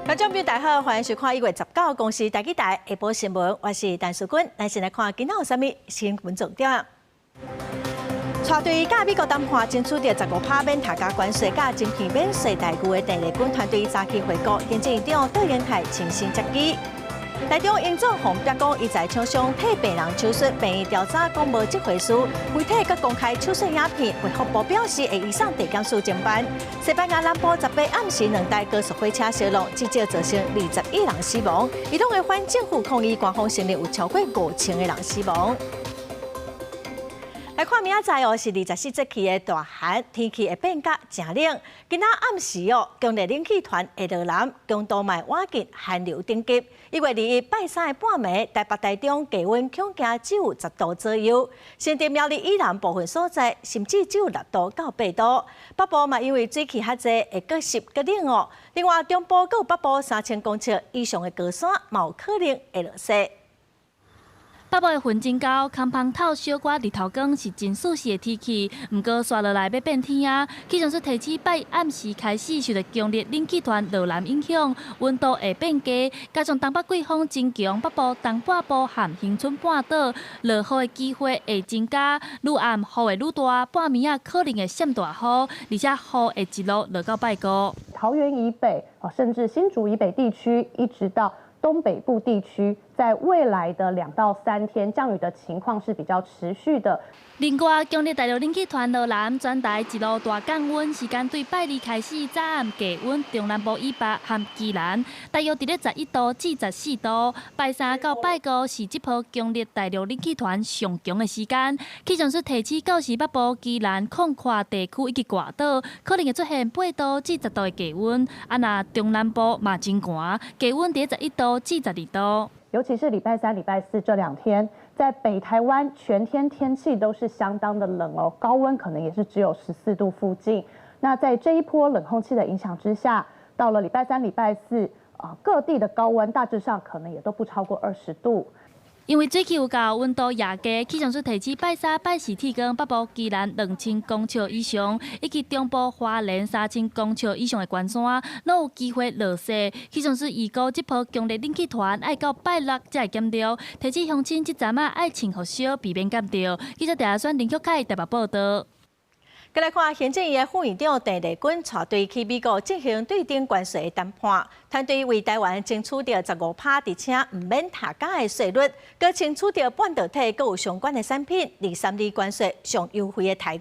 觀眾朋友大家好，歡迎收看1月19公視台語台下晡新聞，我是陳淑君。咱先來看今仔有啥物新聞重點。帶隊佮美國談判爭取著15趴免疊加關稅、佮晶片免稅待遇的鄭麗君團隊早起回國，行政院長卓榮泰親身接機。台中榮總予逼講，伊在廠商替病人手術，病院調查講無這回事，媒體閣公開手術影片，衛福部表示會移送地檢署偵辦。西班牙南部18暗時兩台高速火車相撞，至少造成21人死亡。伊朗的反政府抗議官方承認有超過5000個人死亡。來看明仔載哦，是24節氣的大寒，天氣會變甲誠冷。今仔暗時哦，強烈冷氣團會落南，強度嘛會倚近寒流等級。1月21拜三的半暝，台北、台中低溫恐驚只有10度左右，新竹苗栗以南部分所在甚至只有6度到8度。北部嘛因為水汽較濟，會閣濕閣冷哦。另外，中部閣有北部3000公尺以上的高山，嘛有可能會落雪。北部的雲真厚，空芳透小可日頭光是真舒適的天氣。毋過，紲落來欲變天啊！氣象署提醒，拜暗時開始受著強烈冷氣團落南影響，溫度會變低。加上東北季風增強，北部東半部和恆春半島落雨的機會會增加。愈暗雨會愈大，半暝仔可能會閃大雨，而且雨會一路落到拜五。桃園以北啊，甚至新竹以北地區，一直到東北部地區，在未來的2到3天，降雨的情況是比較持續的。另外，強烈大陸冷氣團落南，全台一路大降溫，時間對拜二開始，早暗低溫，中南部以北和宜蘭，大約佇咧11度至14度。拜三到拜五是這波強烈大陸冷氣團上強的時間。氣象署提醒，到時北部、宜蘭、廣闊地區以及外島，可能會出現8度至10度的低溫。啊，若中南部嘛真寒，低溫佇11度至12度。尤其是禮拜三、禮拜四這兩天，在北台灣全天天氣都是相當的冷哦，高溫可能也是只有14度附近。那在這一波冷空氣的影響之下，到了禮拜三、禮拜四啊，各地的高溫大致上可能也都不超過20度。因為水氣有夠，溫度也低，氣象署提醒拜三、拜四天光，北部宜蘭2000公尺以上，以及中部花蓮3000公尺以上的懸山，攏有機會落雪。氣象署預估這波強烈冷氣團愛到拜六才會減弱，提醒鄉親這陣仔愛穿予少，避免感著。記者鄭選林旭凱台北報道。閣來看行政院副院長鄭麗君帶隊去美國進行對等關稅的談判，團隊為台灣爭取著15趴，而且毋免疊加的稅率，閣爭取著半導體閣有相關的產品232關稅上優惠的待遇。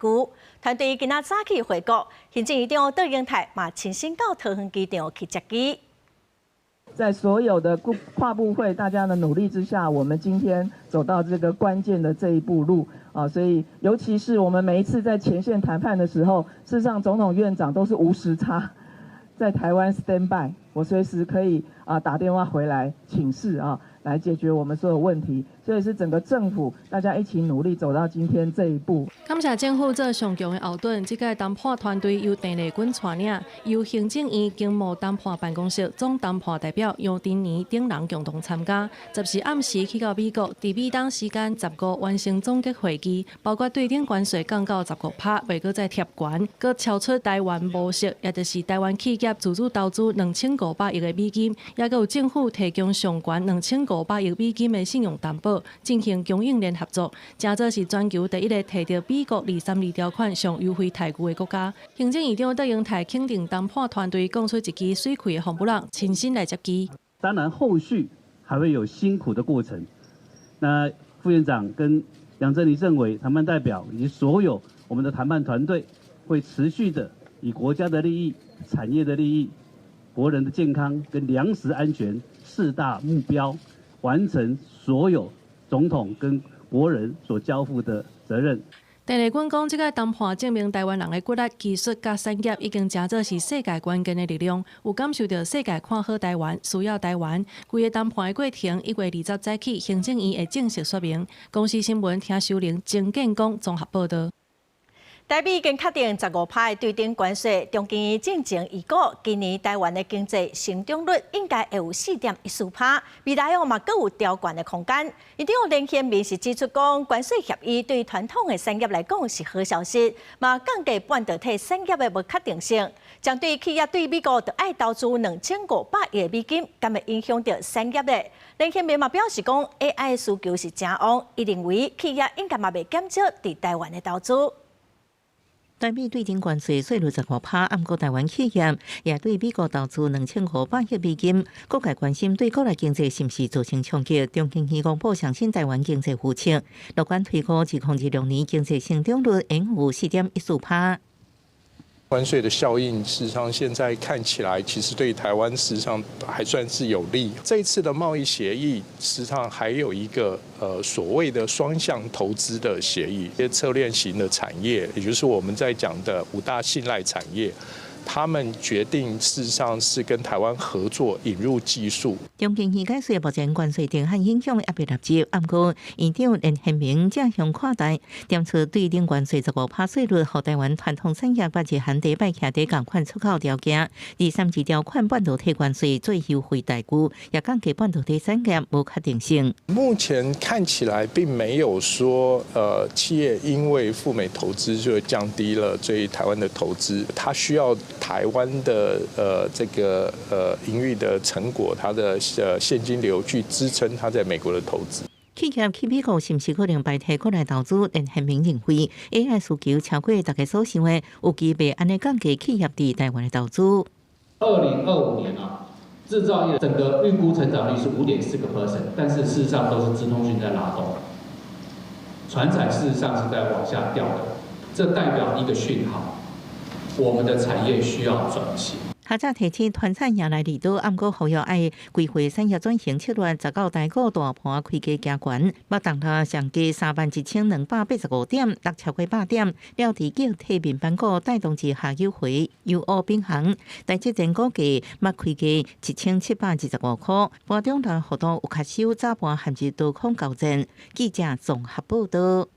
團隊今仔早起回國，行政院長卓榮泰嘛親身到桃園機場去接機。在所有的跨部會大家的努力之下，我們今天走到這個關鍵的這一步路啊，所以尤其是我們每一次在前線談判的時候，事實上總統院長都是無時差，在台灣 stand by，我隨時可以啊打電話回來請示啊，來解決我們所有問題，所以是整個政府大家一起努力走到今天這一步。感謝政府做上強的後盾，這屆談判團隊由鄭麗君帶領，由行政院經貿談判辦公室總談判代表楊振寧等人共同參加。14暗時去到美國，佇美東時間15完成總結會議，包括對等關稅降到15趴，袂閣再貼懸，閣超出台灣模式，也就是台灣企業自主投資2500億的美金，也閣有政府提供上懸2500億美金的信用擔保，進行供應鏈合作，成做是全球第一个提著美國232條款上優惠待遇的國家。行政院長卓榮泰肯定談判團隊講出一支媠氣的風布朗，親身來接機。當然，後續還會有辛苦的過程。那副院長跟楊珍妮政委談判代表以及所有我們的談判團隊，會持續的以國家的利益、產業的利益、國人的健康跟糧食安全四大目標，完成所有總統跟國人所交付的責任。鄭麗君講，這個談判證明台灣人的骨力、技術佮產業已經成做是世界關鍵的力量，有感受著世界看好台灣，需要台灣。規个談判的過程，1月20早起，行政院會正式說明。公視新聞聽修玲、曾建功綜合報道。台美已經確定15%的對等關稅，中經院進前預估，今年台灣的經濟成長率應該會有4.14%，未來哦嘛閣有調懸的空間。院長連賢明是指出講，關稅協議對傳統的產業來講是好消息，嘛降低半導體產業的無確定性。針對企業對美國著愛投資2500億美金，敢會影響著產業咧？連賢明嘛表示講，AI 的需求是誠旺，伊認為企業應該嘛袂減少佇台灣的投資。台美對等關稅稅率15%，毋過台灣企業也對美國投資2500億美金。各界關心對國內經濟是毋是造成衝擊？中經院公布上新台灣經濟預測，樂觀推估2026年經濟成長率應有4.14%。關稅的效應，事實上現在看起來，其實對台灣事實上還算是有利。這次的貿易協議，實際上還有一個所謂的雙向投資的協議，一些策略型的產業，也就是我們在講的五大信賴產業。他們決定事實上是跟台灣合作引入技術。中經院解說，目前關稅定案影響猶未納入，毋過院長連賢明正向看待，點出對等關稅15%稅率，予台灣傳統產業佮日韓第一擺徛佇仝款出口條件，第三十二條款半導體關稅做優惠待遇，也降低半導體產業無確定性。目前看起來並沒有說，企業因為赴美投資就降低了對台灣的投資，它需要台灣的這個營運的成果，它的現金流去支撐它在美國的投資。企業去美國是毋是可能排斥國內投資？連賢明認為，AI 需求超過大家所想的，有機會按呢降低企業佇台灣的投資。 2025年啊，製造業整個預估成長率是5.4%，但是事實上都是資通訊在拉動，傳產事實上是在往下掉的，這代表一個訊號。我們的產業需要轉型。學者提醒，傳產業來離島，毋過呼籲愛規劃產業轉型策略，19台股大盤開低行懸，捌重落上低31,285點，落超過100點，了佇叫退面板股帶動之下有回由烏變紅。台積電股價捌開低1725塊，盤中的幅度有較小，早盤陷入多空交戰。記者綜合報導。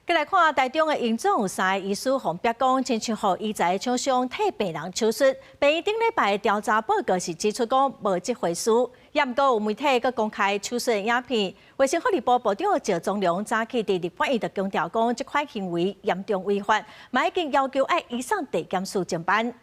閣來看台中的榮總有三個醫師予人逼講，親像予醫材廠商替病人手術。病院頂禮拜的調查報告是指出講無這回事，也毋過有媒體閣公開手術的影片。衛生福利部部長趙宗龍早起佇立法院就強調講，這款行為嚴重違法，嘛已經要求愛移送地檢署偵辦。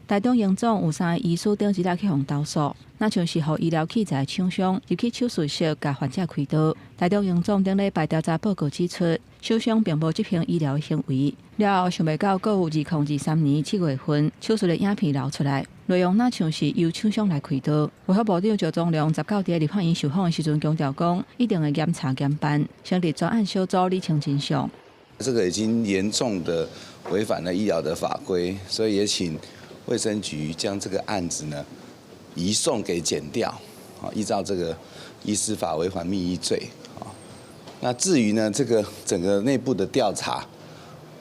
台中榮總有三個醫師頂一日去予投訴，若像是予醫療器材廠商入去手術室共患者開刀。台中榮總頂禮拜調查報告指出，廠商並無執行醫療行為。了後想袂到，閣有2023年7月份手術的影片流出來，內容若像是由廠商來開刀。衛福部長趙宗龍19佇立法院受訪的時陣強調講，一定會嚴查嚴辦，成立專案小組理清真相。這個已經嚴重的違反了醫療的法規，所以也請衛生局將這個案子呢移送給檢調，依照這個醫師法違反秘醫罪。那至於呢這個整個內部的調查，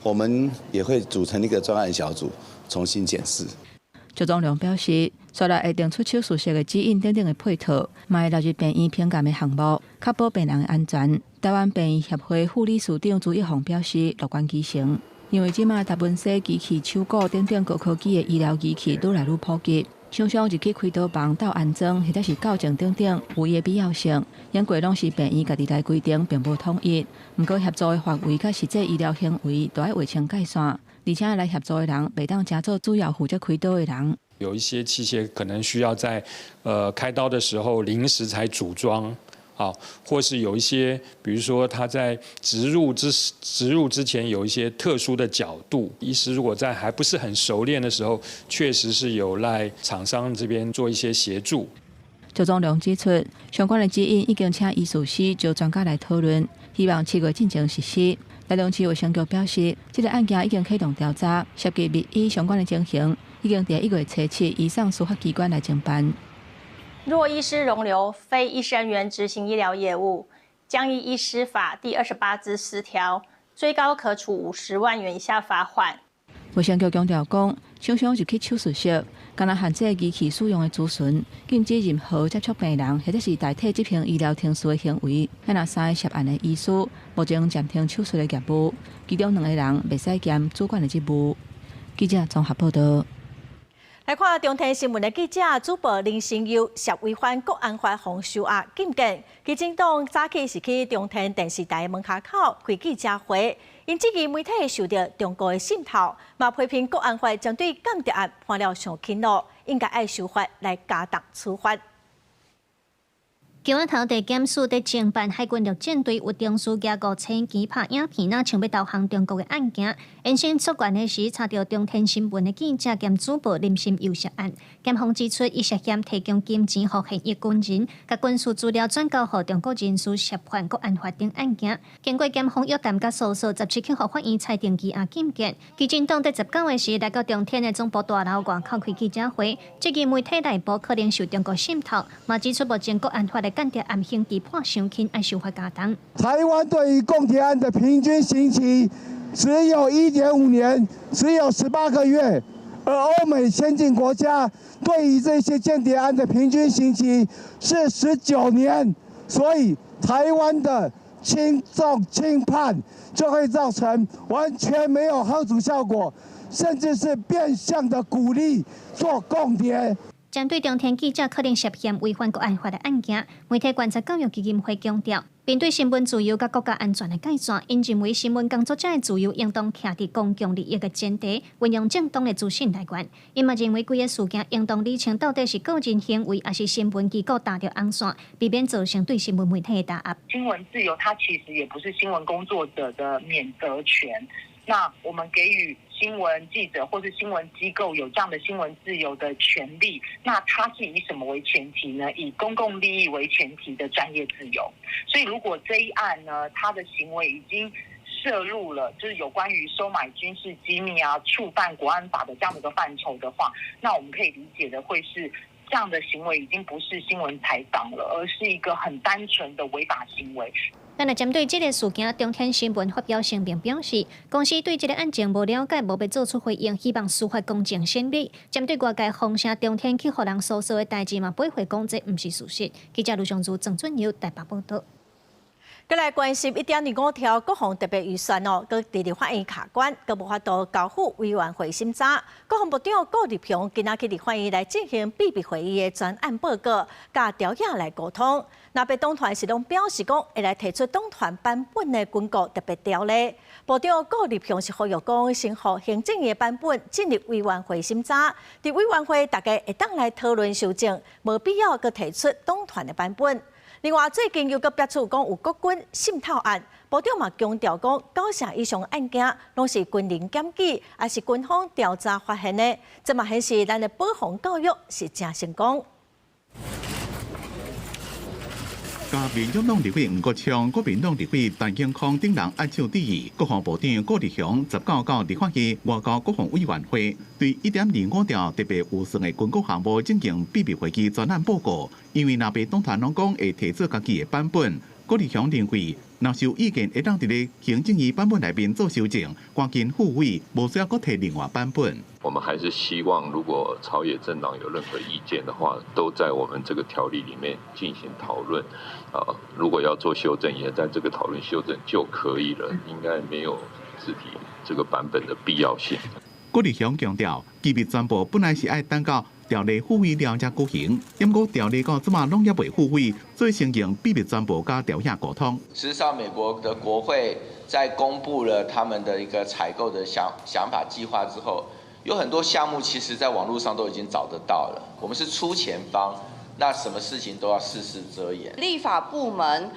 我們也會組成一個專案小組重新檢視。趙宗龍表示，煞來會定出手術室的指引等等的配套，嘛會納入病院評鑑的項目，確保病人的安全。台灣病院協會副理事長朱一宏表示，樂觀其成。因為這馬達文西機器手鼓等等高科技的醫療儀器愈來愈普及，廠商入去開刀房鬥安裝或者是校正等等，有伊的必要性。因過攏是病院家己來規定，並無統一。毋過協助的範圍佮實際醫療行為都愛劃清界線，而且來協助的人袂當成做主要負責開刀的人。有一些器械可能需要在開刀的時候臨時才組裝。好，或是有一些，比如說他在植入之前有一些特殊的角度，醫師如果在還不是很熟練的時候，確實是有賴廠商這邊做一些協助。趙宗龍指出，相關的指引已經請醫術師招專家來討論，希望7月進前實施。台中市衛生局表示，這個案件已經啟動調查，涉及密醫相關的情形，已經佇1月初7移送司法機關來偵辦。若醫師容留非醫事人員執行醫療業務，將依醫師法第28之4條，最高可處50萬元以下罰款。衛生局強調講，常常入去手術室，敢若限制儀器使用的資訊，禁止任何接觸病人或者是代替執行醫療程序的行為。若三个涉案的醫師目前暫停手術的業務，其中兩個人袂使兼主管的職務。記者綜合報道。來看中天新聞的記者主播林心悠涉違反國安法予收押禁見，基進黨早起是去中天電視台門跤口開記者會，𪜶質疑媒體受著中國的滲透，嘛批評國安法針對間諜案判了傷輕咯，應該愛修法來加重處罰。橋仔頭地檢署佇偵辦海軍陸戰隊有定數舉5000支拍影片，若像欲投降中國的案件。延伸訴願的時，查著中天新聞的記者兼主播林心佑涉案。檢方指出，伊涉嫌提供金錢予現役軍人，共軍事資料轉交予中國人士涉犯國安法等案件。經過檢方約談佮訴訟，17去予法院裁定羈押禁見。基進黨佇19的時來到中天的總部大樓外口開記者會，質疑媒體內部可能受中國滲透，嘛指出目前國安法的間諜案刑期判傷輕，愛修法加重。台灣對於共諜案的平均刑期只有1.5年，只有18個月，而歐美先進國家對於這些間諜案的平均刑期是19年，所以台灣的輕重輕判就會造成完全沒有嚇阻效果，甚至是變相的鼓勵做共諜。針對中天記者可能涉嫌違反國安法的案件，媒體觀察教育基金會強調，面對新聞自由佮國家安全的界線，𪜶認為新聞工作者的自由應當徛佇公共利益的前提，運用正當的資訊來源。𪜶嘛認為規个事件應當理清到底是個人行為，抑是新聞機構踏著紅線，避免造成對新聞媒體的打壓。新聞自由，它其實也不是新聞工作者的免責權。那我們給予新聞記者或是新聞機構有這樣的新聞自由的權利，那它是以什麼為前提呢？以公共利益為前提的專業自由。所以如果這一案呢，他的行為已經涉入了，就是有關於收買軍事機密啊、觸犯國安法的這樣的一個範疇的話，那我們可以理解的會是這樣的行為已經不是新聞採訪了，而是一個很單純的違法行為。但係針對這個事件，中天新聞發表聲明表示，公司對這個案情無了解，無欲做出回應，希望司法公正審理。針對外界風聲中天去予人搜索的代誌嘛，駁回講這毋是事實。記者盧尚如、鄭俊友台北報道。閣來關心1.25條國防特別預算哦，閣佇立法院卡關，閣無法度交付委員會審查。國防部長顧立雄今仔去立法院來進行秘密會議的專案報告，佮朝野來溝通。藍白黨團是攏表示講，會來提出黨團版本的軍購特別條例。部長顧立雄是呼籲講，先予行政院的版本進入委員會審查，佇委員會大家會當來討論修正，無必要閣提出黨團的版本。另外，最近又閣爆出講有國軍滲透案，部長嘛強調講，9成以上案件攏是軍人檢舉，抑是軍方調查發現的，這嘛顯示咱的保防教育是誠成功。佮民進黨立委黃國昌、國民黨立委陳興康等人握手致意。國防部長顧立雄19到立法院外交國防委員會對1.25條特別預算的軍購項目進行秘密會議專案報告。因為藍白黨團攏講會提出家己的版本，顧立雄認為，若是有意見會當佇咧行政院版本內面做修正，趕緊付委，無需要閣提另外版本。我們還是希望，如果朝野政黨有任何意見的話，都在我們這個條例裡面進行討論。啊，如果要做修正，也在這個討論修正就可以了，應該沒有自提這個版本的必要性。顧立雄強調，機密傳播本來是愛等到條例付委了才舉行，毋過條例到這馬攏猶未付委，所以先用秘密傳播佮朝野溝通。事實上，美國的國會在公布了他們的一個採購的想法計劃之後，有很多項目其實在網絡上都已經找得到了。我們是出錢方，那什麼事情都要事事遮掩。立法部門，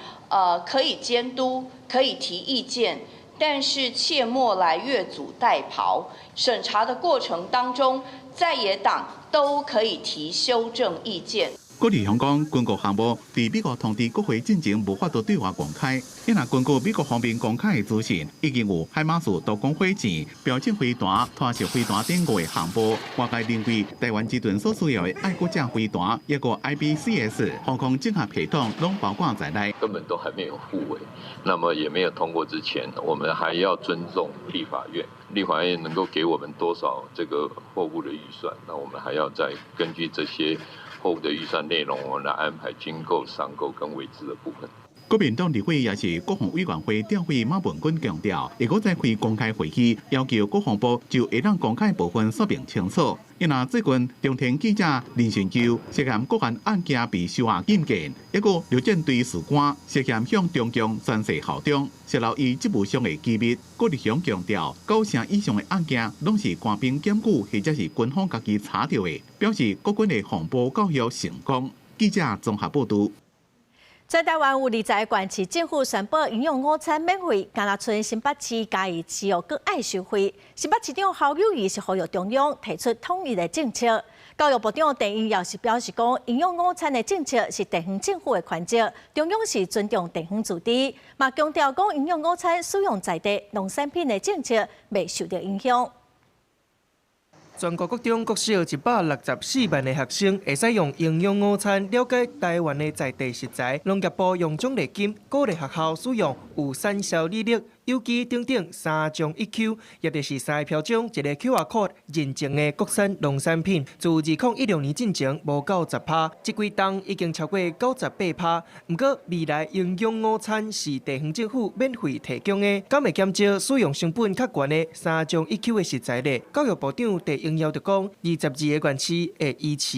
可以監督，可以提意見，但是切莫來越俎代庖。審查的過程當中，在野黨都可以提修正意見。郭立雄講，軍購項目佇美國通知國會進前無法度對外公開。伊若根據美國方面公開的資訊，已經有海馬斯多管火箭、標準飛彈、拖式飛彈等五个項目。外界認為，台灣這頓所需要的愛國者飛彈，抑閣 IBCS 防空整合系統，攏包括在內。根本都還沒有付委，那麼也沒有通過之前，我們還要尊重立法院。立法院能夠給我們多少這個貨物的預算，那我們還要再根據這些貨物的預算內容，我們來安排軍購、商購跟委置的部分。國民黨立委也是國防委員會召會馬文君強調，會閣再開公開會議，要求國防部就會當公開部分說明清楚。伊若最近中天記者林信秋涉嫌國安案件被收押禁見，抑閣陸戰隊士官涉嫌向中共宣誓效忠，洩露伊職務上的機密。郭立雄強調，9成以上的案件攏是官兵檢舉或者是軍方家己查著的，表示國軍的防暴教育成功。記者綜合報導。在台灣有20個縣市政府宣布營養午餐免費，敢若賰新北市嘉義市哦閣愛收費。新北市長侯友宜是呼籲中央提出統一的政策。教育部長鄭英耀是表示講，營養午餐的政策是地方政府的權責，中央是尊重地方自治，嘛強調講營養午餐使用在地農產品的政策袂受著影響。全國國中國小164萬个學生會使用營養午餐了解台灣的在地食材。農業部用獎勵金鼓勵學校使用有產銷履歷、有機等等三張一 Q，也就是三个標準一個 QR code 認證的國產農產品。自2016年進前無夠10%，這幾冬已經超過98%。毋過未來營養午餐是地方政府免費提供的，敢會減少使用成本較懸的三張一 Q 的食材咧？教育部長鄭英耀就講，22個縣市會依次。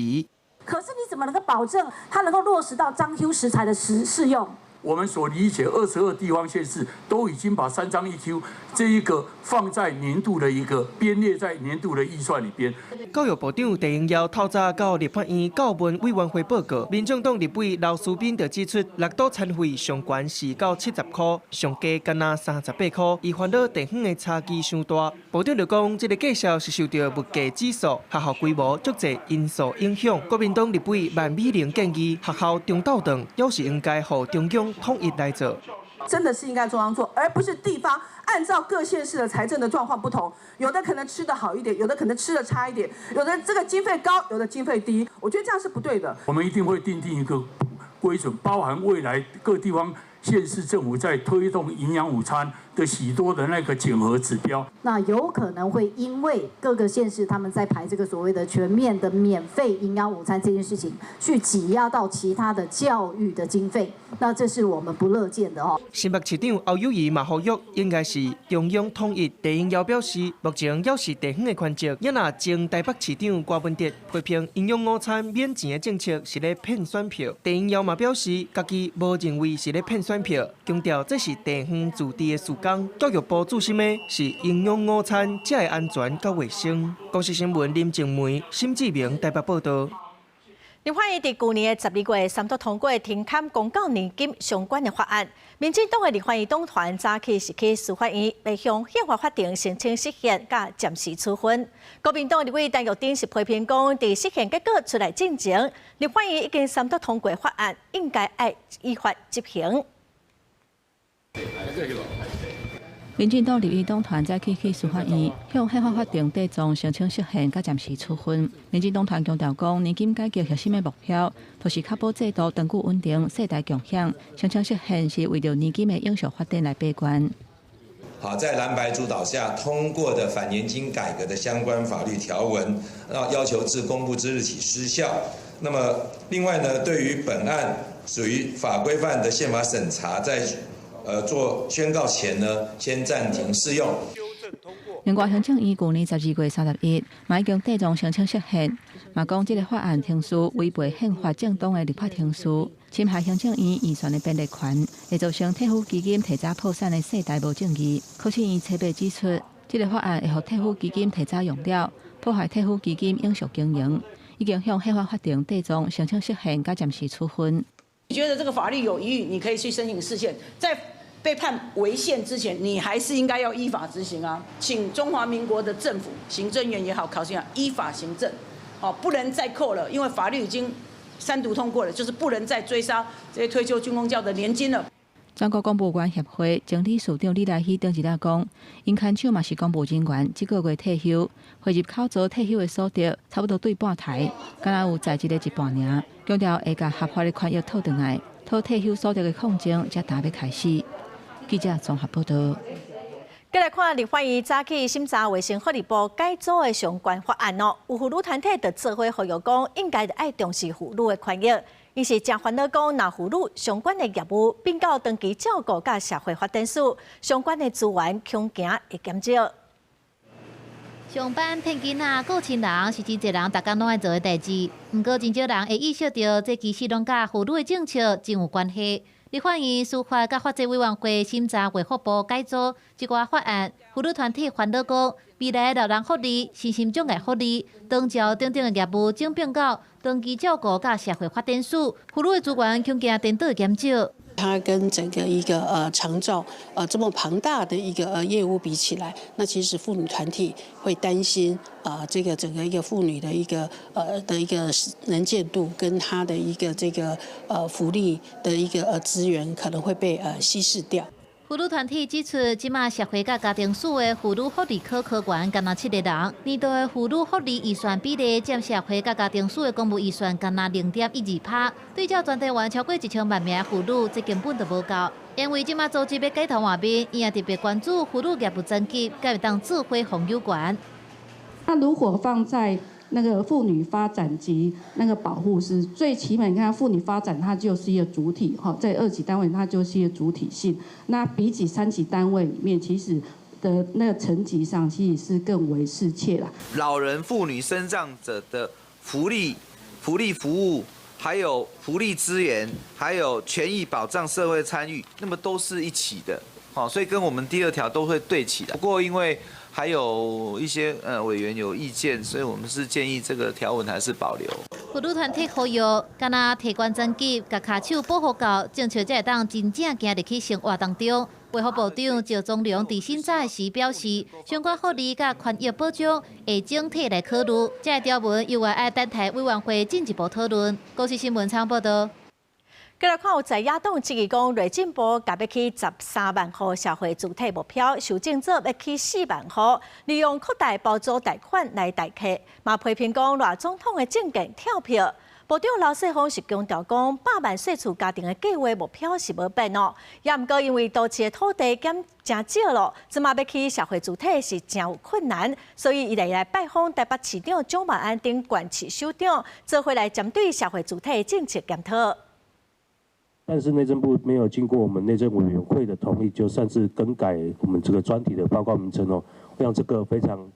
可是你怎麼能夠保證它能夠落實到張 Q 食材的適用？我們所理解，22地方縣市都已經把三張一 Q 這一個放在年度的一個編列在年度的預算裡邊。教育部長鄭英耀透早到立法院教文委員會報告，民眾黨立委劉書斌就指出，綠島餐費上懸是到70塊，上低干焦38塊，伊煩惱地方的差距傷大。部長就講，這個價數是受著物價指數、學校規模足濟因素影響。國民黨立委萬美玲建議，學校中晝頓表示應該予中央統一來做，真的是應該中央做，而不是地方按照各縣市的財政的狀況不同，有的可能吃得好一點，有的可能吃得差一點，有的這個經費高，有的經費低，我覺得這樣是不對的。我們一定會訂定一個規準，包含未來各地方縣市政府在推動營養午餐的許多的那個檢核指標。那有可能會因為各個縣市他們在排這個所謂的全面的免費營養午餐這件事情，去擠壓到其他的教育的經費，那這是我們不樂見的哦。新北市長侯友宜嘛呼籲，應該是中央統一。鄭英耀表示，目前猶是地方的權責。也若前台北市長柯文哲批評營養午餐免錢的政策是咧騙選票。鄭英耀嘛表示，家己無認為是咧騙選票，強調這是地方自治的事工。教育部注心的是營養午餐才會安全佮衛生。公視新聞林靜梅、沈志明台北報導。立法院佇舊年的12月三讀通過停砍公教年金相關的法案，民進黨的立法院黨團早起是去司法院，欲向憲法法庭申請釋憲佮暫時處分。國民黨立委陳玉珍是批評講，佇釋憲結果出來進前，立法院已經三讀通過法案，應該愛依法執行。民進黨立院黨團早起去司法院向憲法法庭提狀申請釋憲佮暫時處分。民進黨團強調講，年金改革核心的目標，就是確保制度長久穩定、世代共享。申請釋憲是為著年金的永續發展來把關。好，在藍白主導下通過的反年金改革的相關法律條文，那要求自公布之日起失效。那麼，另外呢，對於本案屬於法規範的憲法審查，在做宣告前呢，先暫停適用。另外，行政院舊年12月31日，嘛已經提狀申請釋憲，嘛講這个法案程序違背憲法正當的立法程序，侵害行政院預算的編列權，會造成退撫基金提早破產的世代無正義。考試院初步指出，這个法案會予退撫基金提早用了，破壞退撫基金永續經營，已經向憲法法庭提狀申請釋憲佮暫時處分。你覺得這個法律有疑義，你可以去申請釋憲，在被判違憲之前，你還是應該要依法執行啊！請中華民國的政府、行政院也好，考試院依法行政，哦，不能再扣了，因為法律已經三读通过了，就是不能再追杀這些退休軍公教的年金了。全國公務員協會前理事長李來希頂一日講，𪜶牽手嘛是公務人員，這個月退休，匯入口座退休的所得差不多對半台，敢若有在職的一半爾。強調會共合法的權益討轉來，討退休所得的抗爭才今欲開始。記者綜合報道。繼來看立法院早起審查衛生福利部改組的相關法案哦，有婦女團體就做伙呼籲講，應該愛重視婦女的權益。𪜶是誠煩惱講，若婦女相關的業務變到長期照顧佮社會發展署相關的資源，恐驚會減少。上班騙囡仔、顧親人是真濟人逐工攏愛做的代誌。毋過真少人會意識著，這其實攏佮婦女的政策真有關係。立法院司法佮法制委員會審查衛福部改組這寡法案，婦女團體煩惱講，未來老人福利、身心障礙福利、長照等等的業務，轉變到長期照顧佮社會發展署，婦女的資源恐驚顛倒減少。它跟整個一個長照這麼龐大的一個業務比起來，那其實婦女團體會擔心啊，這個整個一個婦女的一個的一個能見度，跟她的一個這個福利的一個資源可能會被稀釋掉。婦女團體指出，這馬社會佮家庭署的婦女福利科科員干焦七个人，年度的婦女福利預算比例佔社會佮家庭署的公務預算干焦0.12%，對照全台灣超過1000萬名婦女，這根本就無夠。因為這馬組織欲改頭換面，伊也特別關注婦女業務層級，敢會當做伙予有關。那如果放在那個婦女發展及那個保護是最起碼，你看婦女發展它就是一個主體，哈，在二級單位它就是一個主體性。那比起三級單位裡面，其實的那個層級上，其實是更為適切啦。老人、婦女、身障者的福利、福利服務，還有福利資源，還有權益保障、社會參與，那麼都是一起的，好，所以跟我們第二條都會對齊的。不過因為還有一些委員有意見，所以我們是建議這個條文還是保留。婦女團體呼籲，敢若提懸層級，共跤手保護夠，政策才會當真正行入去生活當中。衛福部長趙宗龍佇審查時表示，相關福利佮權益保障會整體來考慮，這个條文猶愛等待委員會進一步討論。公視新聞採報導。繼來看有在野黨質疑講，內政部共欲起13萬戶社會住宅目標，修正做欲起4萬戶，利用擴大包租代管來代替，嘛批評講賴總統的政見跳票。部長劉世鋒是強調講，百萬細厝家庭的計畫目標是無變哦，也毋過因為都市的土地減誠少咯，這馬欲起社會住宅是誠有困難，所以伊來拜訪台北市長蔣萬安等縣市首長，做伙來針對社會住宅政策檢討。但是內政部沒有經過我們內政委員會的同意，就擅自更改我們這個專題的報告名稱哦，讓這個非常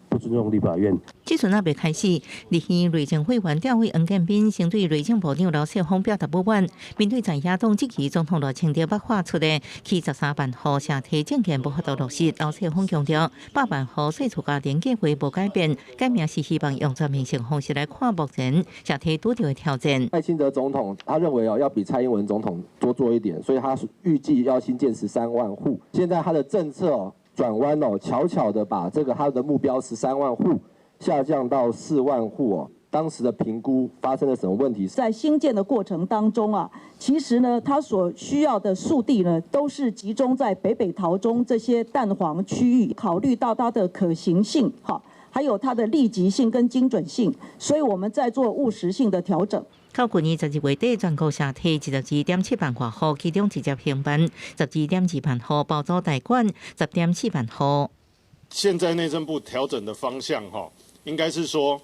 不尊重立法院。這陣猶未開始，立院內政委員調委黃建斌先對內政部長劉世鋒表達不滿，面對在野黨質疑總統賴清德捌喊出的起13萬戶社提政見無法度落實，劉世鋒強調百萬戶細厝家庭計畫無改變，改名是希望用全面性方式來看目前社體拄著的挑戰。賴清德總統他認為哦，要比蔡英文總統多做一點，所以他預計要興建13萬戶。現在他的政策哦轉彎哦，悄悄的把這個他的目標十三萬戶下降到4萬戶哦。當時的評估發生了什麼問題？在興建的過程當中啊，其實呢，它所需要的速地呢，都是集中在北北桃中這些蛋黃區域，考慮到它的可行性，哈，還有它的立即性跟精準性，所以我們在做務實性的調整。到去年12月底，全國社提22.7萬外戶，其中直接興辦12.2萬戶，包租代管10.4萬戶。現在內政部調整的方向，哈，應該是說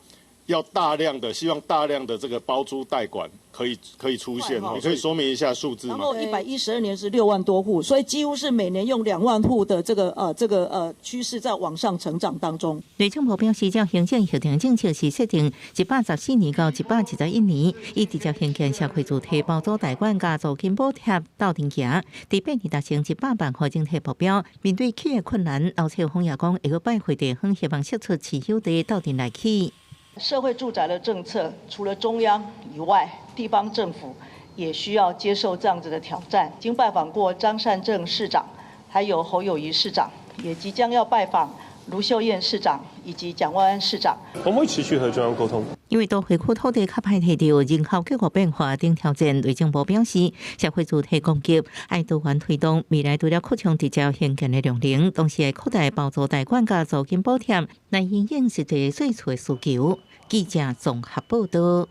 要大量的，希望大量的這個包租代管可以出現，你可以說明一下數字嗎？然後112年是6萬多戶，所以幾乎是每年用2萬戶的這個趨勢在往上成長當中。內政部表示，這行政協定政策是設定114年到121年，以直接興建社會住宅包租代管佮租金補貼鬥陣行，佇8年達成100萬戶整體目標。面對起的困難，劉世鋒也講會閣拜會地方，希望釋出持有地鬥陣來起。社會住宅的政策，除了中央以外，地方政府也需要接受這樣子的挑戰。已經拜訪過張善政市長，還有侯友宜市長，也即將要拜訪盧秀燕市長以及蔣萬安市長。我們會持續和中央溝通。因為都會區土地較歹提著人口結構變化等挑戰，內政部表示，社會主體供給愛多元推動，未來除了擴充直接興建的量能，同時會擴大包租代管佮租金補貼，來因應實際稅厝的需求。記者綜合報導。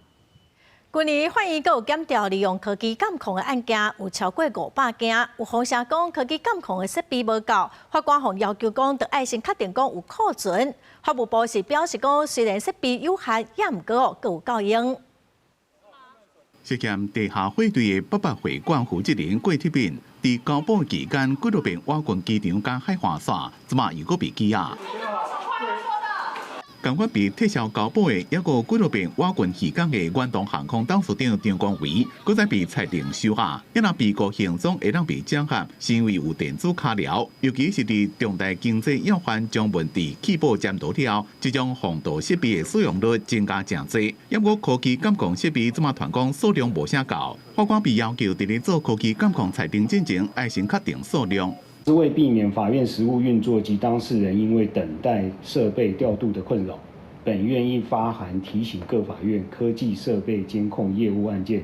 去年法院閣有檢調利用科技監控的案件有超過500件，有風聲講科技監控的設備無夠，法官予要求講，著愛先確定講有庫存。法務部是表示講，雖然設備有限，也毋過閣有夠用。涉嫌地下匯兌的八八會館負責人郭鐵斌，佇交保期間幾落遍挖軍機場佮海岸線，這馬又閣被羈押。共款被撤銷交保的，抑閣幾落遍挖軍漁港的遠東航空董事長張光偉，閣再被裁定收押。抑若被告行蹤會當被掌控，是因為有電子跤鐐，尤其是佇重大經濟要犯張文智棄保潛逃了後，這種防盜設備的使用率增加誠濟。抑閣科技監控設備這馬傳講數量無啥夠，法官被要求佇咧做科技監控裁定進前，愛先確定數量。是為避免法院實務運作及當事人因為等待設備調度的困擾，本院應發函提醒各法院科技設備監控業務案件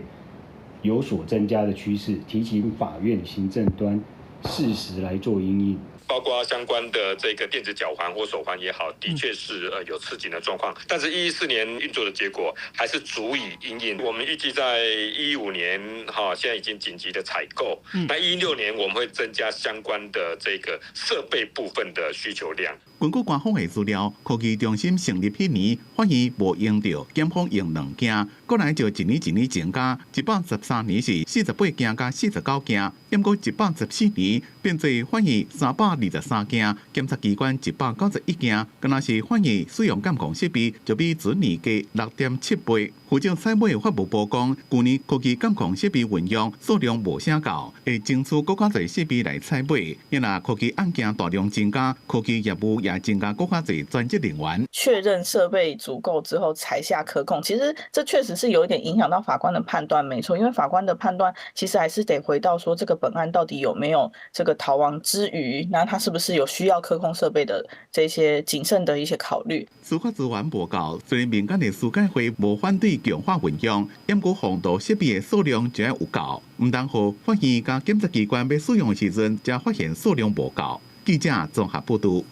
有所增加的趨勢，提請法院行政端適時來做因應。包括相關的這個電子腳環或手環也好，的確是有吃緊的狀況。但是，114年運作的結果還是足以因應。我們預計在115年，哈，現在已經緊急的採購。那116年我們會增加相關的這個設備部分的需求量。根據官方的資料，科技中心成立彼年，法院無用著，檢方用兩件，過來就一年一年增加。113年是48件佮49件，毋過114年變做法院323件，檢察機關191件，敢若是法院使用監控設備就比前年加6.7倍。負責採買的法務部講，舊年科技監控設備運用數量無啥夠，會爭取閣較濟設備來採買。因若科技案件大量增加，科技業務也增加閣較濟專職人員。確認設備足夠之後才下科控，其實這確實是有一點影響到法官的判斷，沒錯，因為法官的判斷其實還是得回到說這個本案到底有沒有這個逃亡之虞，那他是不是有需要科控設備的這些謹慎的一些考慮。司法資源無夠，雖然民間的司改會無反對強化運用，毋過防盜設備的數量就愛有夠，毋通予法院佮檢察機關欲使用的時陣，才發現數量無夠。記者綜合報導。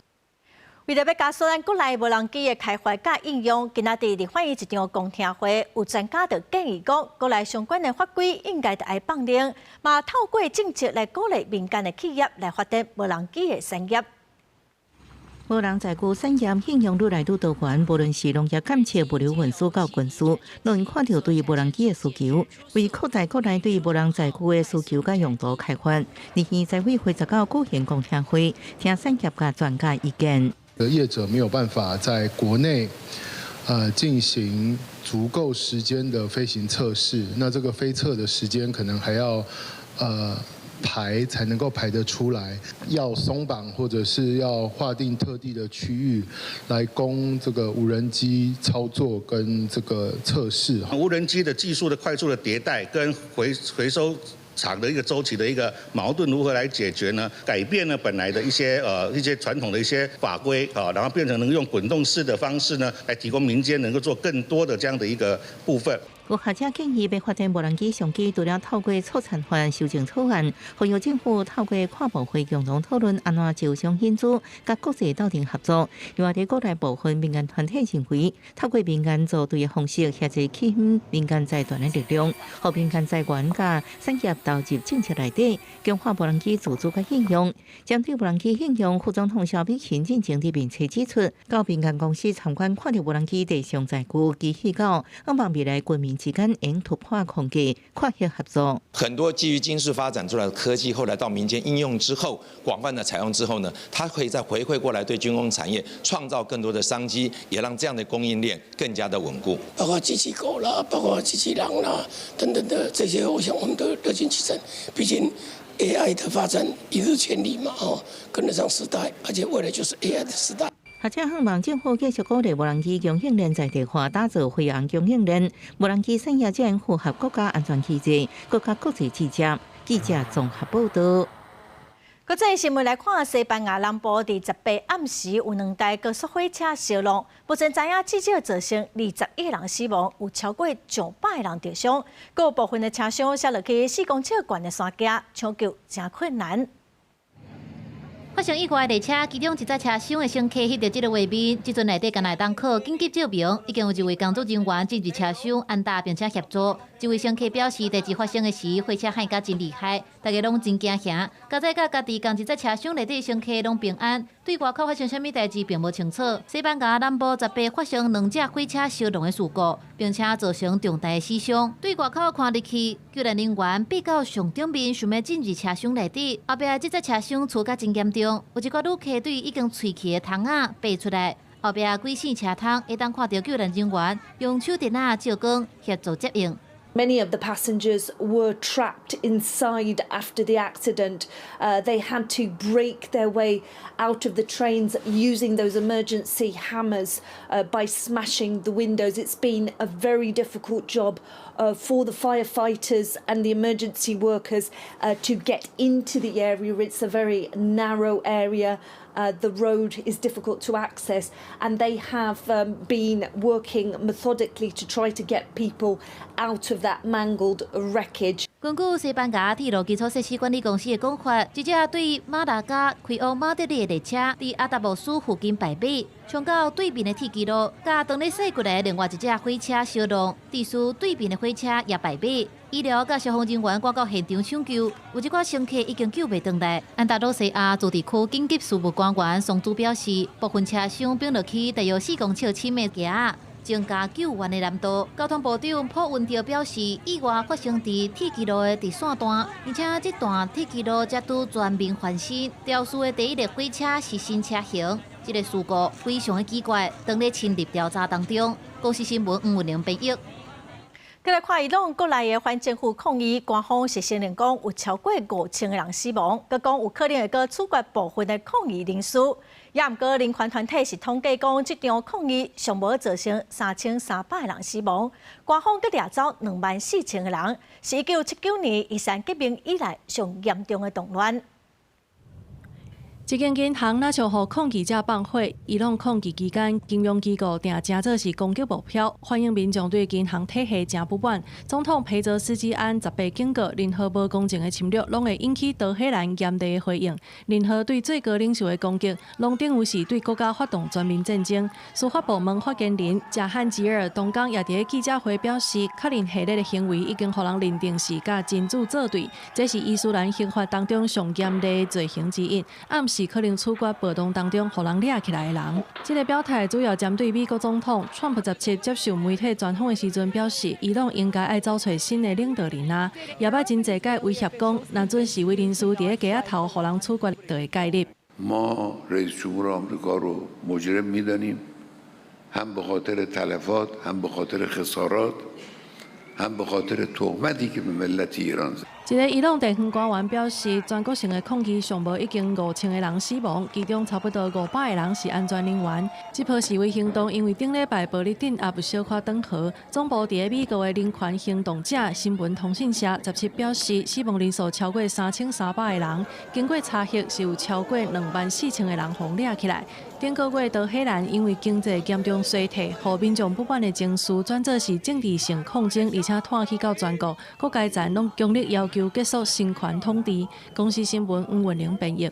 為著欲加速咱國內無人機的開發佮應用，今仔佇立法院一場公聽會，有專家就建議講，國內相關的法規應該著愛放寬，嘛透過政策來鼓勵民間的企業來發展無人機的產業。無人載具產業應用愈來愈多元，無論是農業監測、物流運輸到軍事，攏會看著對無人機的需求。為擴大國內對無人載具的需求佮用途開發，立院財委會19舉行公聽會，聽產業佮專家意見。業者沒有辦法在國內，進行足夠時間的飛行測試，那這個飛測的時間可能還要，排才能夠排得出來，要鬆綁或者是要劃定特定的區域來供這個無人機操作跟這個測試。無人機的技術的快速的迭代跟回收廠的一個週期的一個矛盾如何來解決呢？改變了本來的一些傳統的一些法規啊，然後變成能用滾動式的方式呢，來提供民間能夠做更多的這樣的一個部分。有學者建議，欲發展無人機商機，除了透過促產法修正草案，呼籲政府透過跨部會共同討論按怎招商引資，佮國際鬥陣合作。另外，佇國內部分民間團體認為，透過民間組隊的方式協助吸引民間財團的力量，予民間資源佮產業投入政策內底，強化無人機自主佮應用。針對無人機應用，副總統蕭美琴進前佇面冊指出，到民間公司參觀看著無人機地上載具機器後，向望未來軍民之間應突破框架，跨域合作。很多基於軍事發展出來的科技，後來到民間應用之後，廣泛的採用之後呢，它可以再回饋過來，對軍工產業創造更多的商機，也讓這樣的供應鏈更加的穩固。包括機器狗啦，包括機器人啦，等等的這些，我想我們都樂見其成。畢竟 AI 的發展一日千里嘛，哦，跟得上時代，而且未來就是 AI 的時代。學者向望政府繼續鼓勵無人機供應鏈在地化，打造飛航供應鏈。無人機產業才符合國家安全機制，閣較國際接。記者綜合報導。國際新聞來看，西班牙南部佇18暗時有兩台高速火車相撞，目前知影至少造成21個人死亡，有超過上百個人著傷，閣有部分的車廂摔落去4公尺懸的山崎，搶救誠困難。發生意外列車，其中一節車廂的乘客翕著這个畫面，這陣內底敢若會當靠緊急照明，已經有一位工作人員進入車廂按打並且協助。這位乘客表示，代誌發生的時，火車幌甲真厲害，大家攏真驚嚇。佳哉佮家己仝一節車廂內底乘客攏平安，對外口發生啥物代誌並無清楚。西班牙南部十八發生兩隻火車相撞的事故，並且造成重大的死傷。對外口看入去，救援人員爬到上頂面，想欲進入車廂內底，後壁這節車廂跙甲真嚴重，有一寡旅客對已經碎去的窗仔爬出來，後壁幾扇車窗會當看著救援人員用手電仔照光協助接應。 Many of the passengers were trapped inside after the accident. They had to break their way out of the trains using those emergency hammers by smashing the windows. It's been a very difficult job for the firefighters and the emergency workers to get into the area. It's a very narrow area. The road is difficult to access, and they have been working methodically to try to get people out of that mangled wreckage. 根據西班牙鐵路基礎設施管理公司的講法，這隻對馬拉加開往馬德里的列車，佇阿達莫斯附近敗尾，衝到對面的鐵軌路，佮當咧駛過來的另外一隻火車相撞，致使對面的火車也敗尾。醫療佮消防人員趕到現場搶救，有一寡乘客已經救袂轉來。安達魯西亞自治區緊急事務官員桑茲表示，部分車廂反落去大約4公尺深的崎仔，增加救援的難度。交通部長普溫特表示，意外發生佇鐵軌路的直線段，而且這段鐵軌路才拄全面翻新。肇事的第一列火車是新車型，這个事故非常的奇怪，當咧深入調查當中。公視新聞黃文玲編譯。閣來看伊朗國內的反政府抗議，官方是承認講有超過5000個人死亡，閣講有可能會閣處決部分的抗議人士。也毋過人權團體是統計講，這場抗議上無造成3300個人死亡，官方閣掠走24,000個人，是1979年伊斯蘭革命以來上嚴重的動亂。一間銀行若像予抗議者放火，伊朗抗議期間，金融機構定成做是攻擊目標，反映民眾對銀行體系誠不滿。總統裴澤斯基安十八警告，任何無公正的侵略，攏會引起德黑蘭嚴厲的回應。任何對最高領袖的攻擊，攏等於是對國家發動全面戰爭。司法部門發言人賈漢吉爾當工也佇記者會表示，確認系列的行為已經予人認定是佮真主作對，這是伊斯蘭刑法當中上嚴厲的罪行之一。暗示可能處決暴動當中予人掠起來的人。這个表態主要針對美國總統川普17接受媒體專訪的時陣表示，伊朗應該愛找揣新的領導人啊，也捌真濟擺威脅講，若準示威人士佇咧街仔頭予人處決，就會介入。 ما رئیس جمهور آمریکا رو مجرم میدانیم هم به خاطر تلفات هم به خاطر خسارات هم به خاطر تهمتی که به ملت ایران زد。一个伊朗地方官員表示，全國性的抗議上無已經5000個人死亡，其中差不多500個人是安全人員。這波示威行動因為頂禮拜暴力鎮壓有小可轉和。總部佇咧美國的人權行動者新聞通訊社十七表示，死亡人數超過3300個人，經過查核是有超過24,000個人予掠起來。頂個月德黑蘭因為經濟嚴重衰退，予民眾不滿的情緒轉做是政治性抗爭，而且湠去到全國各階層攏強烈要求結束神權統治。公視新聞黃文玲編譯。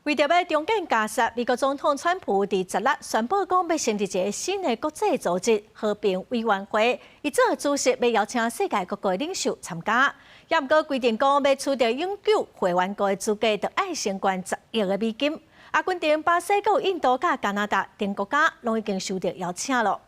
為著欲重建加薩，美國總統川普佇十六宣布講，欲成立一个新的國際組織和平委員會，伊做主席，欲邀請世界各國領袖參加。也毋過規定講，欲取得永久會員國的資格，著愛先捐10億个美金。阿根廷、巴西、閣有印度佮加拿大等國家，攏已經收到邀請囉。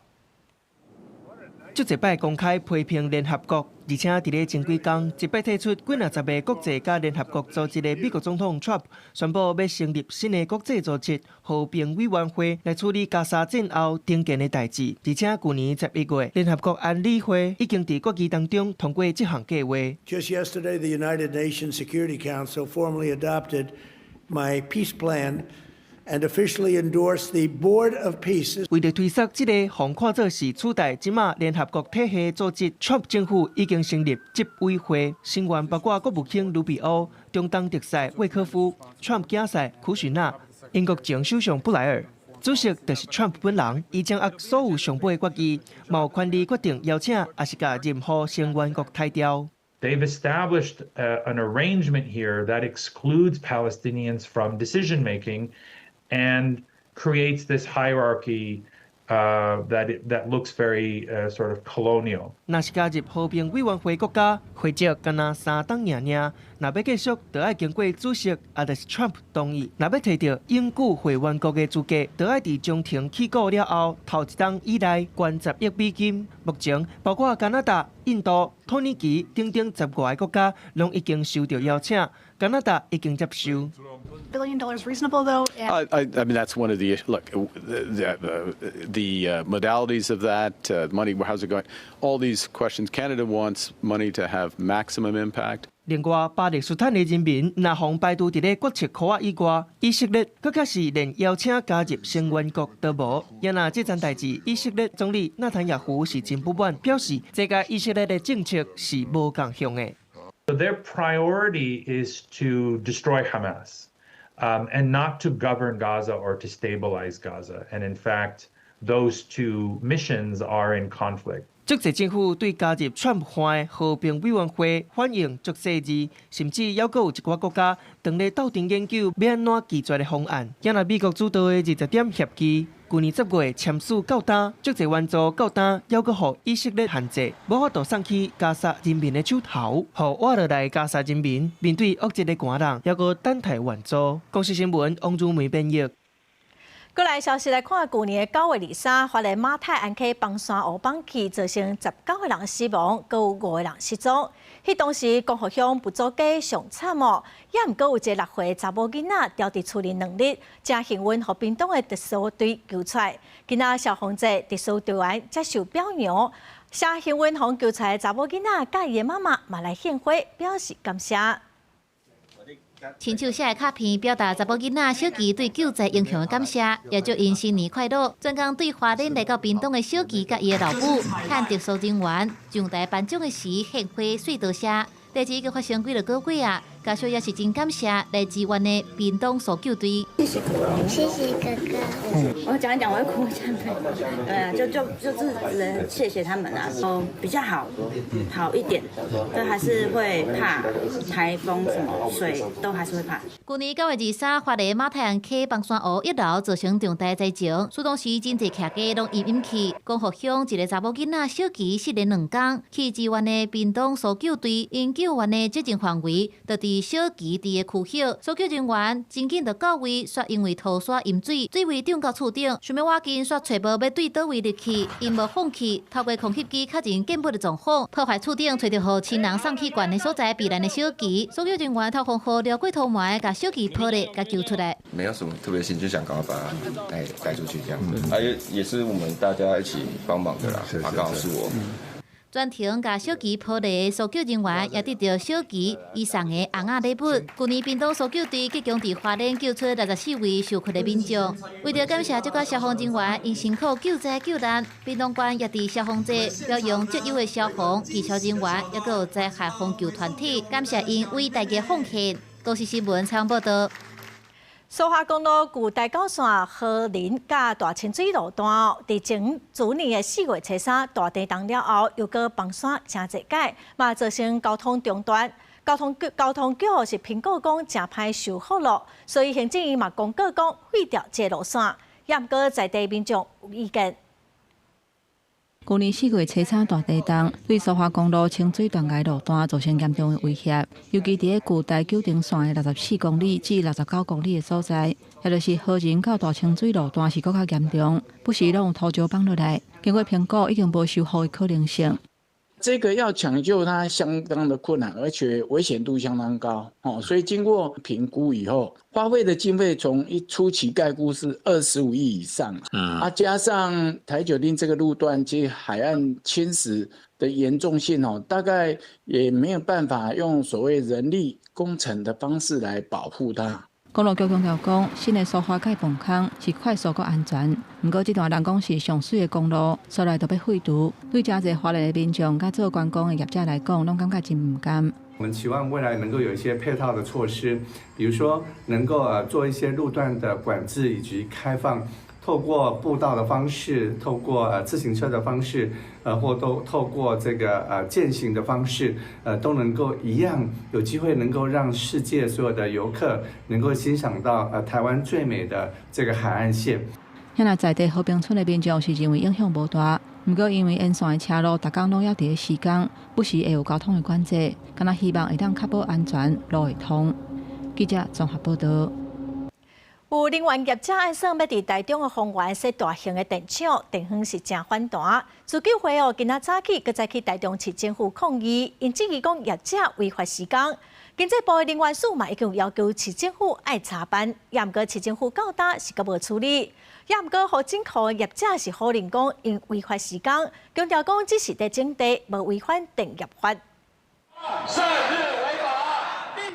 足濟擺公開批評聯合國，而且佇咧前幾工，一擺退出幾若十个國際佮聯合國組織的美國總統川普宣布欲成立新的國際組織和平委員會來處理加沙戰後重建的代誌。而且舊年11月，聯合國安理會已經佇決議當中通過這項計劃。 Just yesterday, the United Nations Security Council formally adopted my peace plan. and officially endorse the Board of Peace. 為著推捒這个予看做是取代這馬聯合國體系組織，川普政府已經成立執委會，成員包括國務卿盧比歐、中東特使魏科夫、川普囝婿庫許納、英國前首相布萊爾。主席就是川普本人，伊掌握所有上尾的決議，嘛有權利決定邀請，抑是共任何成員國刣掉。 They've established an arrangement here that excludes Palestinians from decision making and creates this hierarchy that looks very sort of colonial. 若是加入和平委員會國家，會籍敢若三冬爾爾。若欲繼續，就愛經過主席，也就是川普同意。若欲提著永久會員國的資格，就愛佇中停起鼓了後，頭一冬以內捐10億美金。目前，包括加拿大、印度、土耳其等等10外个國家，攏已經收到邀請。加拿大已經接受。 Billion dollars reasonable though? I mean, that's one of the look. The modalities of that money, how's it going? All these questions. Canada wants money to have maximum impact. 另外，巴勒斯坦的人民若予排除佇咧決策箍仔以外，以色列閣較是連邀請加入成員國都無。也若這層代誌，以色列總理納坦雅胡是真不滿，表示這佮以色列的政策是無仝向的。 Their priority is to destroy Hamas, and not to govern Gaza or to stabilize Gaza. And in fact, those two missions are in conflict. 足濟政府對加入川普的和平委員會反應足細膩，甚至猶閣有一寡國家當咧鬥陣研究欲按怎拒絕的方案。也若美國主導的20點協議，舊年10月簽署到今，足濟援助到今猶閣予以色列限制，無法度送去加沙人民的手頭，予活落來加沙人民面對惡質的寒冷，猶閣等待援助。公視新聞王如梅編譯。過來消息來看，舊年的9月23，花蓮馬太鞍溪崩山湖崩去，造成19個人死亡，閣有五個人失蹤。彼當時光復鄉埔祖街上慘哦，也毋過有一个6歲查某囡仔牢佇厝裡2日，誠幸運予屏東的特搜隊救出來。今仔消防節特搜隊員接受表揚，誠幸運予救出來的查某囡仔佮伊的媽媽嘛來獻花，表示感謝。親手寫的卡片，表達查某囡仔小琪對救災英雄的感謝，也祝𪜶新年快樂。專工對花蓮來到屏東的小琪佮伊的老母，向特搜人員上台頒獎的時獻花說多謝。代誌已經發生幾落個月啊，家屬也是真感謝來支援的屏東搜救隊。謝謝哥哥，謝謝哥哥。我講一講，我會哭，對啊，就是只能謝謝他們啦。哦，比較好，好一點，但還是會怕颱風什麼水都還是會怕。舊年9月23，花蓮馬太鞍溪崩山湖一樓造成重大災情，出動時真濟徛家攏淹淹去。光復鄉一个查某囡仔小琪失聯兩工，去支援的屏東搜救隊𪜶救援的接近範圍，就佇小琪佇的區域，搜救人員真緊就到位，煞因為塗沙淹水，水位漲到厝頂，想欲挖緊，煞揣無欲對佗位入去，𪜶無放棄，透過空翕機確認建物的狀況，破壞厝頂，揣著予親人送去懸的所在避難的小琪，搜救人員透風雨撩過塗糜，共小琪抱咧，共救出來。沒有什麼特別心，就想趕快把他帶出去，這樣子。啊，也是我們大家一起幫忙的啦，他剛好是我。全程共小琪抱咧的搜救人員也得著小琪伊送的尪仔禮物。舊年屏東搜救隊結功佇花蓮救出64位受困的民眾，為著感謝這寡消防人員𪜶辛苦救災救難，屏東縣也佇消防節表揚卓優的消防技術人員，抑閣有災害防救團體，感謝𪜶偉大的奉獻。公視新聞採訪報導。蘇花公路舊台九線和林佮大清水路段，佇前主年的4月初3大地動了後，又閣崩山誠濟擺，嘛造成交通中斷。交通局是評估講誠歹修復咯，所以行政院嘛公告講廢掉這個路線，也毋過在地民眾有意見。舊年4月初3大地動，對蘇花公路清水斷崖路段造成嚴重的威脅，尤其佇咧舊台九丁線的64公里至69公里的所在，也就是和仁到大清水路段是閣較嚴重，不時攏有土石崩落來。經過評估，已經無修復的可能性。這個要搶救它相當的困難，而且危險度相當高，哦，所以經過評估以後，花費的經費從一初期概估是25億以上，啊，加上台九丁這個路段及海岸侵蝕的嚴重性哦，大概也沒有辦法用所謂人力工程的方式來保護它。公路局強調講，新的蘇花改磅空是快速閣安全。毋過，這段人講是上媠的公路，所來都欲廢除。對誠濟花蓮的民眾佮做觀光的業者來講，攏感覺真毋甘。我們期望未來能夠有一些配套的措施，比如說能夠做一些路段的管制以及開放，透過步道的方式，透過自行車的方式，或都透過這個健行的方式，都能夠一樣有機會能夠讓世界所有的遊客能夠欣賞到台灣最美的這個海岸線。遐若在地和平村的民眾是認為影響無大，毋過因為沿線的車路逐工攏猶佇咧施工，不時會有交通的管制，敢若希望會當確保安全，路會通。記者綜合報導。有能源業者按算欲佇台中的豐原設大型的電廠，電方是誠反彈。自救會哦，今仔早起閣再去台中市政府抗議，𪜶質疑講業者違法施工。經濟部的能源署嘛已經有要求市政府愛查辦，也毋過市政府到今是閣無處理。也毋過予整箍的業者是否認講𪜶違法施工，強調講只是佇整地，無違反電業法。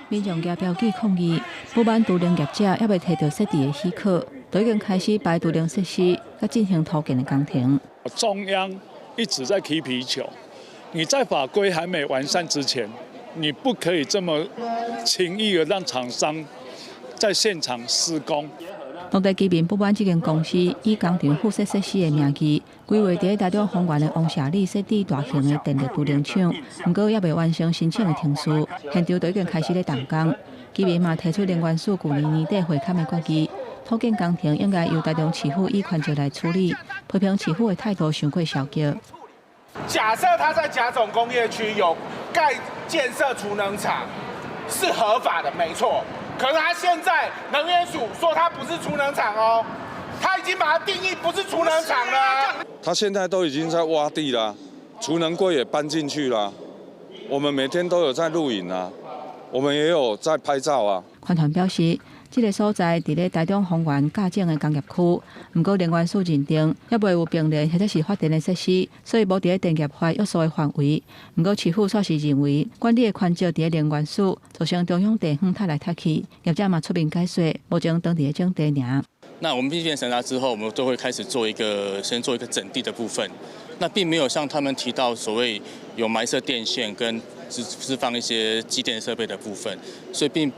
民眾舉標語抗議，不滿儲能業者猶未提著設置的許可，就已經開始排儲能設施，佮進行土建的工程。中央一直在踢皮球，你在法規還沒完善之前，你不可以這麼輕易的讓廠商在現場施工。當地居民不滿這間公司以工廠附設設施的名義，規劃佇台中豐原的王社里設置大型的電力儲能廠，毋過猶未完成申請的程序，現場就已經開始咧動工。居民嘛提出能源署舊年年底會勘的決議，土建工程應該由台中市府以權責來處理，批評市府的態度傷過消極。假設他在甲種工業區有蓋建設儲能廠，是合法的，沒錯。可是他現在能源署說他不是儲能廠哦，他已經把它定義不是儲能廠了。他現在都已經在挖地了，儲能櫃也搬進去了，我們每天都有在錄影啊，我們也有在拍照啊。環團表示，這個所在佇咧台中豐原甲種的工業區，毋過能源署認定猶未有並聯或者是發電的設施，所以無佇咧電業法約束的範圍。毋過市府煞是認為管理的權責佇咧能源署，造成中央地方踢來踢去，業者嘛出面解說，目前當佇咧整地爾。那我們必須審查之後，我們都會開始做一個先做一個整地的部分。那並沒有像他們提到所謂有埋設電線跟釋放一些機電設備的部分，所以並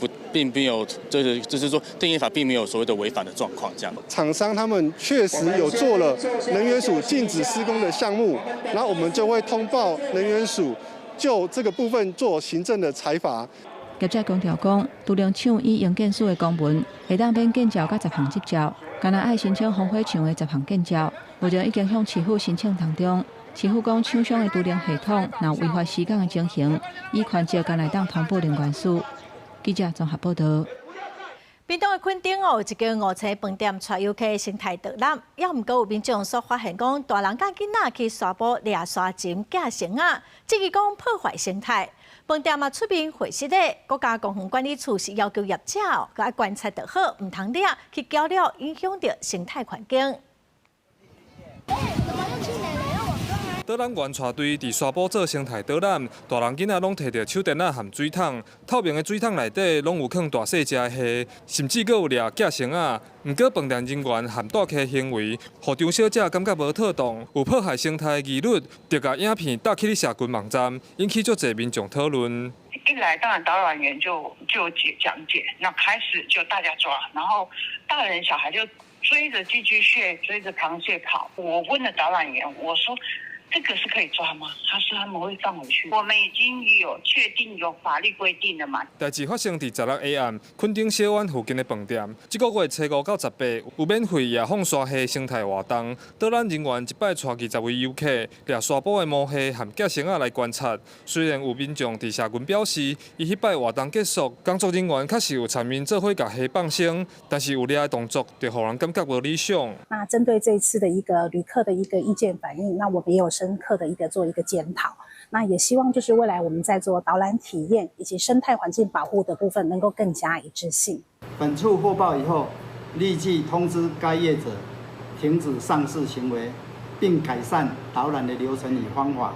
沒有，就是說電業法並沒有所謂的違反的狀況。這樣，廠商他們確實有做了能源署禁止施工的項目，然後我們就會通報能源署，就這個部分做行政的裁罰。業者強調講，儲能廠以營建署的公文，會當免建照佮十項執照，干焦愛申請風火場的十項建照，目前已經向市府申請當中。市府講，廠商的儲能系統若有違法施工的情形，依權責干焦會當通報能源署。記者綜合報導。屏東的墾丁哦，有一間五層飯店帶遊客生態導覽，猶毋過有民眾所發現講，大人佮囡仔去沙埔掠沙蟳、寄繩仔，質疑講破壞生態。飯店嘛出面回釋咧，國家公園管理處是要求業者哦，閣愛觀察就好，毋通掠去攪擾影響著生態環境。導覽員帶隊佇沙埔做生態導覽，大人囡仔攏提著手電仔和水桶，透明的水桶內底攏有囥大細隻的蝦，甚至閣有掠寄繩仔。毋過飯店人員和帶客行為，予張小姐感覺無妥當，有破壞生態疑慮，就共影片貼去社群網站，引起足濟民眾討論。一來，當然導覽員就解講解，那開始就大家抓，然後大人小孩就追着寄居蟹、追着螃蟹跑。我問了導覽員，我說：這個是可以抓嗎？他說他們會放回去。我們已經有確定有法律規定了嘛？代誌發生佇16下暗，墾丁小灣附近的飯店。這個月初五到18，有免費野放沙蝦生態活動。導覽人員一擺帶20位遊客，掠沙埔的毛蝦和寄繩仔來觀察。雖然有民眾佇社群表示，伊彼擺活動結束，工作人員確實有參𪜶做伙共蝦放生，但是有掠的動作，就予人感覺無理想。那針對這次的一個旅客的一個意見反應，那我們也有深刻的一個做一個檢討，那也希望就是未來我們在做導覽體驗以及生態環境保護的部分，能夠更加一致性。本處獲報以後，立即通知該業者停止上述行為，並改善導覽的流程與方法。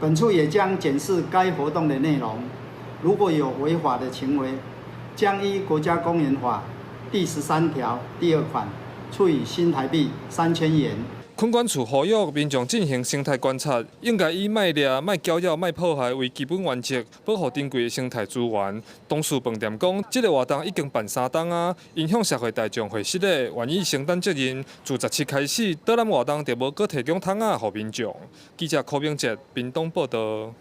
本處也將檢視該活動的內容，如果有違法的行為，將依國家公園法第13條第2款，處以新台幣3000元。墾管處呼籲民眾進行生態觀察，應該以莫掠、莫攪擾、莫破壞為基本原則，保護珍貴的生態資源。東勢飯店講，這个活動已經辦3冬啊，𪜶向社會大眾會失禮，願意承擔責任。自17開始，導覽活動就無閣提供桶仔予民眾。記者柯明哲屏東報道。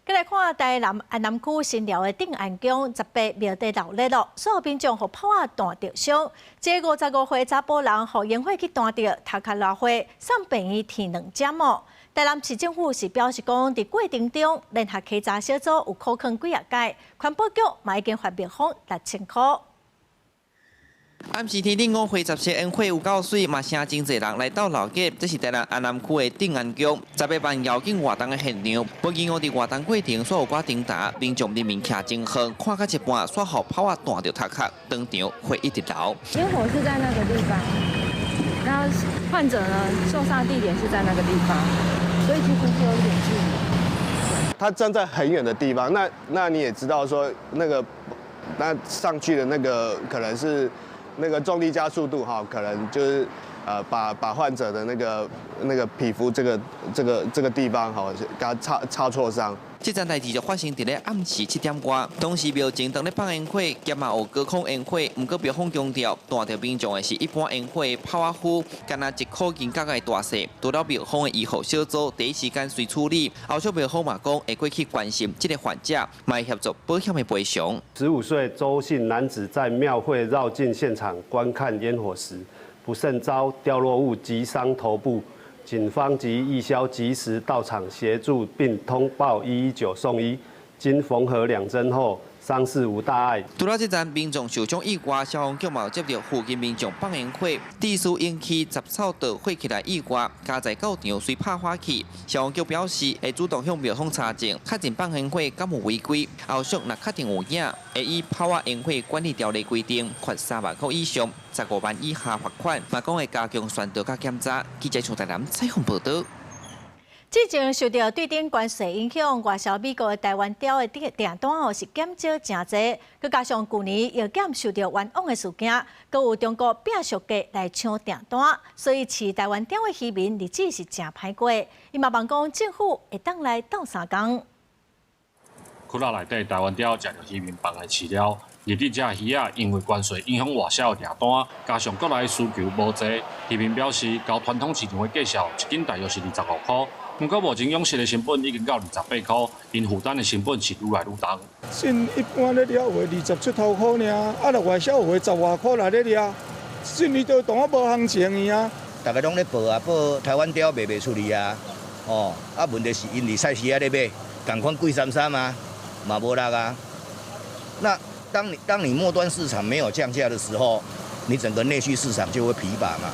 閣來看台南安南區新寮的鎮安宮，18廟地鬧熱咯，所有民眾予炮仔彈著傷。這个55歲查埔人予煙火去彈著，頭殼落血，送病院添2針哦。台南市政府是表示講，佇過程中聯合稽查小組有苦囥幾仔擺，環保局嘛已經罰廟方6000箍。暗時天頂五月17煙火有夠媠，嘛誠真濟人來鬥鬧熱。這是台南安南區的鎮安宮，18辦鰩景活動的現場。無意外佇活動過程，煞有寡偵查，民眾明明徛真遠，看到一半，煞予炮仔彈著頭殼，當場血一直流。煙火是在那個地方，然後患者呢受傷地點是在那個地方，所以其實是有一點距離。他站在很遠的地方，那你也知道說，那個那上去的那個可能是。那個重力加速度哈，可能就是把患者的那個皮膚這個地方哈，給他擦挫傷。這件代誌就發生佇咧暗時7點外，當時廟前當咧放煙火，兼嘛有高空煙火，毋過廟方強調，彈著民眾的是一般煙火炮仔灰，敢若一箍銀角的大細。除了廟方的醫護小組第一時間隨處理，後續廟方嘛講會過去關心這个患者，嘛會協助保險的賠償。15歲周姓男子在廟會繞境現場觀看煙火時，不慎遭掉落物擊傷頭部。警方及義消及時到場協助，並通報119送醫。經縫合2針後，傷勢無大礙。除了這陣民眾受傷以外，消防局嘛有接著附近民眾放煙火，致使引起雜草著火起來意外，家在到場隨拍火去。消防局表示會主動向廟方查證，確認放煙火敢有違規。後續若確定有影，會依炮仔煙火管理條例規定，罰3萬箍以上15萬以下罰款。嘛講會加強宣導佮檢查。記者從台南採訪報導。之前受著對頂關稅影響，外銷美國的台灣鯛的訂單哦是減少誠濟，閣加上舊年藥檢受著冤枉的事件，閣有中國拼俗價來搶訂單，所以飼台灣鯛的漁民日子是誠歹過。伊嘛望講政府會當來鬥相共。窟仔內底台灣鯛食著漁民放的飼料，入佇遮魚仔因為關稅影響外銷的訂單，加上國內需求無濟，漁民表示，較傳統市場的價數，一斤大約是25箍。毋過目前養殖的成本已經到28箍，𪜶負擔的成本是愈來愈重。進一般咧掠話20出頭箍爾，啊若外銷話10外箍來咧掠，這年都當我無行情啊。大家攏咧報啊，報台灣鯛賣袂出去啊，哦，啊問題是𪜶佇菜市仔咧買，仝款貴參參啊，嘛無力啊。那當你末端市場沒有降價的時候，你整個內需市場就會疲乏嘛。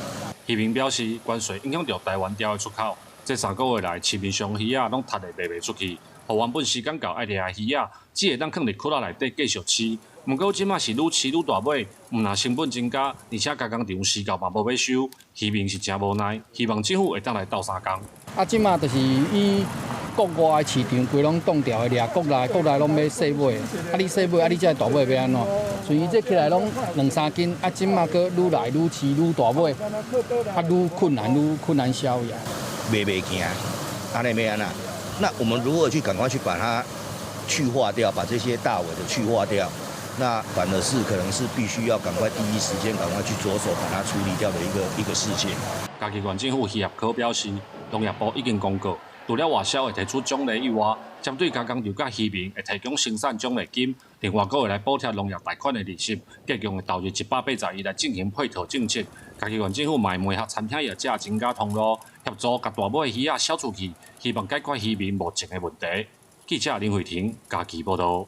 漁民表示，關稅影響著台灣鯛的出口。這3個月來，市面上魚仔攏窒咧賣袂出去，予原本時間到愛掠的魚仔，只會當囥佇窟仔內底繼續飼。毋過這馬是愈飼愈大尾，毋但成本增加，而且加工廠時到嘛無欲收，漁民是誠無奈，希望政府會當來鬥相共。啊，這馬就是以國外的市場規攏凍掉的掠，國內攏欲細尾，啊你細尾，啊你這大尾欲按怎？所以這起來攏兩三斤，啊這馬閣愈來愈飼愈大尾，啊愈困難愈困難銷呀。賣袂行，按呢欲按怎？那我們如何去趕快去把它去化掉，把這些大尾的去化掉？那反而是可能是必須要趕快第一時間趕快去着手把它處理掉的一個事件。嘉義縣政府漁業科表示，農業部已經公告，除了外銷會提出獎勵以外，針對加工廠佮漁民會提供生產獎勵金，另外閣會來補貼農業貸款的利息，計共會投入180億來進行配套政策。嘉義縣政府嘛會媒合餐廳業者增加通路，協助共大尾魚仔銷出去，希望解決漁民目前的問題。記者林慧婷嘉義報導。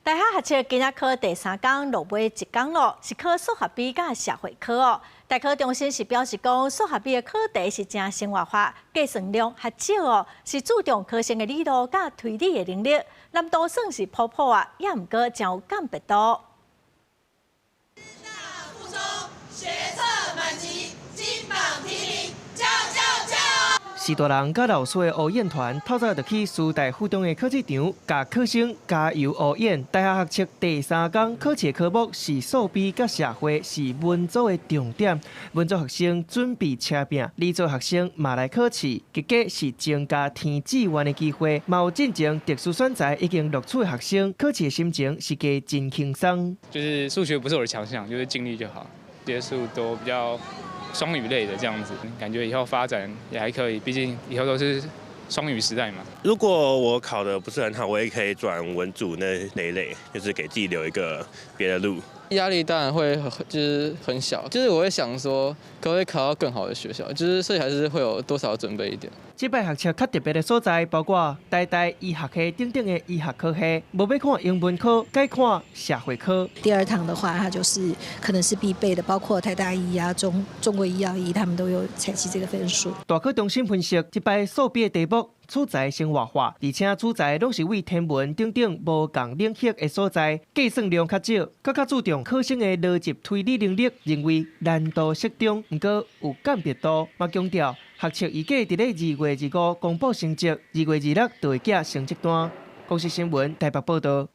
大學學測今仔考第三工落尾一工咯，是考數學比佮社會科哦。大考中心是表示講，數學比的考題是誠生活化，計算量較少哦，是注重考生的理路佮推理的能力，難度算是普普啊，也毋過誠有鑑別度。學測滿級，金榜題名，叫叫叫！序大人佮老師的烏演團，透早就去師大附中的考試場，共考生加油烏演。大學學測第三工考試科目是數 B 佮社會，是文組的重點。文組學生準備車拚，理組學生嘛來考試，結果是增加填志願的機會。嘛有進前特殊選才已經錄取的學生，考試的心情是加真輕鬆。就是數學不是我的強項，就是盡力就好，接觸都比較雙語類的這樣子，感覺以後發展也還可以，畢竟以後都是雙語時代嘛。如果我考得不是很好，我也可以轉文組那一類，就是給自己留一個別的路。壓力當然會就是很小，就是我會想說，可不可以考到更好的學校，就是所以還是會有多少準備一點。這擺學測較特別的所在，包括台大醫學系等等的醫學科系，無欲看英文科，改看社會科。第二堂的話，它就是可能是必備的，包括台大醫啊、中國醫藥醫，他們都有採集這個分數。大考中心分析，這擺數 B 的題目取材先活化，而且取材攏是為天文等等無仝領域的所在，計算量較少，閣較注重考生的邏輯推理能力，認為難度適中，毋過有鑑別度，嘛強調學測預計佇咧2月25公布成績，2月26就會寄成績單。公視新聞台北報導。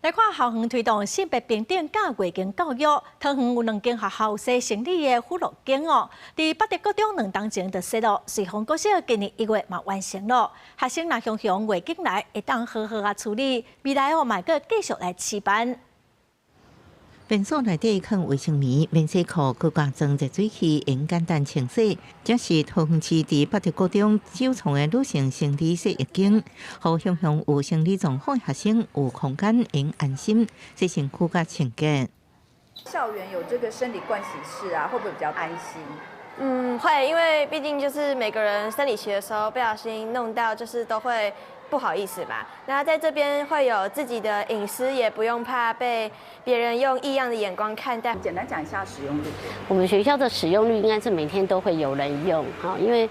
來看校園推動性別平等佮月經教育，桃園有兩間學校設生理的輔導間哦。佇八德國中2冬前就設咯，瑞豐國小今年1月嘛完成咯。學生若雄雄月經來，會當好好仔處理，未來哦嘛會閣繼續來試辦。便所內底囥衛生棉、免洗褲、閣加裝熱水器，會用簡單清洗。這是桃園市佇八德國中首創的女性生理洗浴間，予雄雄有生理狀況的學生有空間會用安心洗身軀佮清潔。校園有這個生理盥洗室啊，會不會比較安心？嗯，會，因為畢竟就是每個人生理期的時候不小心弄到，就是都會不好意思嘛。那在這邊會有自己的隱私，也不用怕被別人用異樣的眼光看待。簡單講一下使用率。我們學校的使用率應該是每天都會有人用，哈，因為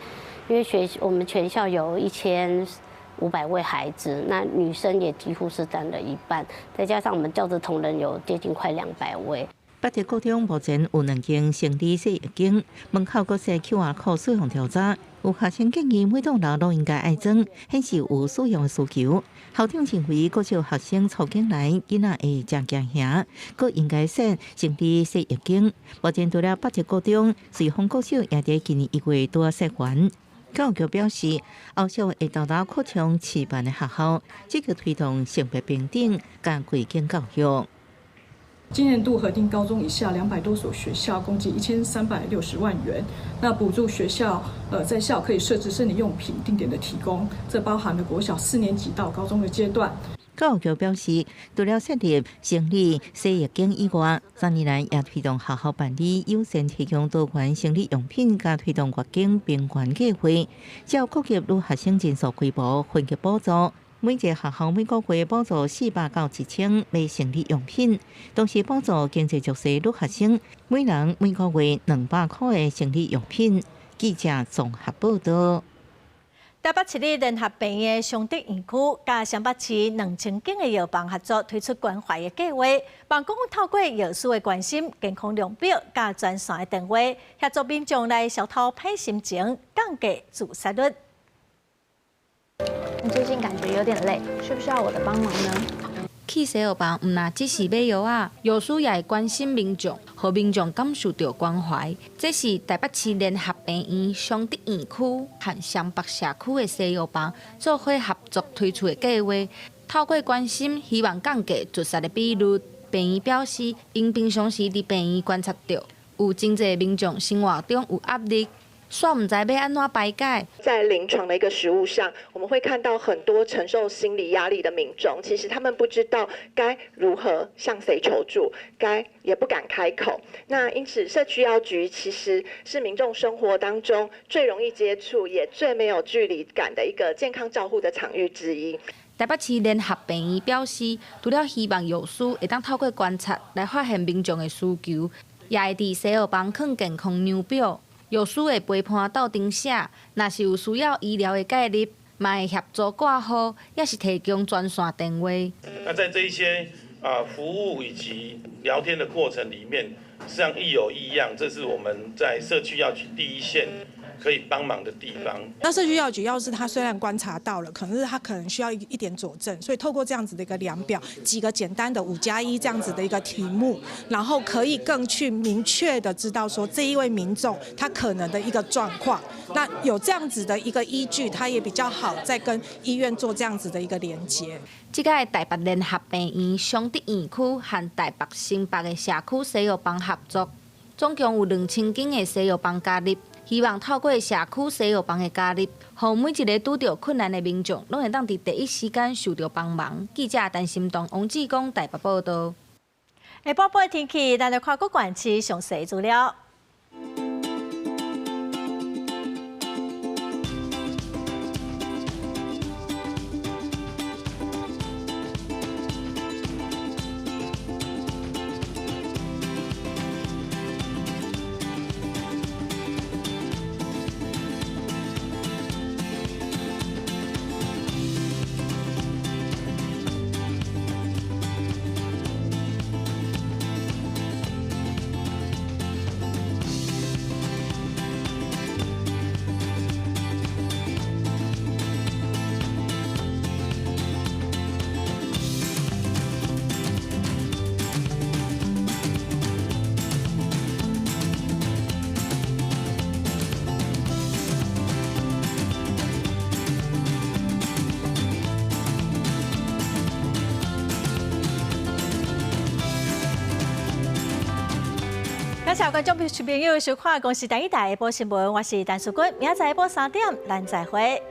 我們全校有1500位孩子，那女生也幾乎是佔了一半，再加上我們教職同仁有接近快200位。八德國中目前有兩間生理洗浴間，門口閣設 QR code 使用調查。有學生建議每棟樓攏應該愛裝，顯示有使用的需求。校長認為，國小學生初經來，囡仔會誠驚嚇，閣應該設生理洗浴間。目前除了八德國中，瑞豐國小也佇今年1月拄仔設完。教育局表示，後續會投入擴充試辦的學校，積極推動性別平等佮月經教育。今年度核定高中以下200多所學校，共計1360萬元。那補助學校，在校可以設置生理用品定點的提供，這包含了國小四年級到高中的階段。教育局表示，除了設立生理洗浴間以外，3年來也推動學校辦理優先提供多元生理用品，佮推動月經平權計劃，照顧及女學生人數規模分級補助。每一個學校每個月補助400到1000買生理用品，同時補助經濟弱勢女學生每人每個月200塊的生理用品。記者綜合報道。台北市立聯合病院的松德院區，佮雙北市2000間的藥房合作推出關懷的計劃，望講透過藥師的關心、健康量表佮專線的電話，協助民眾來消除歹心情，降低自殺率。你最近感覺有點累，需不需要我的幫忙呢？去西藥房，毋但只是買藥仔，藥師也會關心民眾，予民眾感受著關懷。這是台北市聯合病院松德院區和雙北社區的西藥房做伙合作推出的計劃，透過關心，希望降低自殺的比率。病院表示，𪜶平常時佇病院觀察著，有真濟民眾生活中有壓力。煞毋知欲按怎排解。在臨床的一個實務上，我們會看到很多承受心理壓力的民眾，其實他們不知道該如何向誰求助，該也不敢開口。那因此，社區藥局其實是民眾生活當中最容易接觸，也最沒有距離感的一個健康照護的場域之一。台北市聯合病院表示，除了希望藥師會當透過觀察來發現民眾的需求，也會佇西藥房囥健康量表。藥師會陪伴鬥陣寫，若是有需要醫療的介入，嘛會協助掛號，抑是提供專線電話。那在這一些服務以及聊天的過程裡面，實際上一有異樣，這是我們在社區藥局第一線可以幫忙的地方。那社區藥局藥師他雖然觀察到了，可是他可能需要一點佐證，所以透過這樣子的一個量表，幾個簡單的5+1這樣子的一個題目，然後可以更去明確的知道說這一位民眾他可能的一個狀況。那有這樣子的一個依據，他也比較好再跟醫院做這樣子的一個連接。這個台北聯合病院雙德院區和台北新北的社區西藥房合作，總共有2000間的西藥房加入，希望透過社區西藥房的加入，予每一个拄著困難的民眾，攏會當佇第一時間受著幫忙。記者陳心東、王志剛台北報導。下晡晡天氣，咱來看各縣市詳細資料。感謝觀眾朋友收看《公視第一台》下晡新聞，我是陳淑君，明仔載下晡3點，咱再會。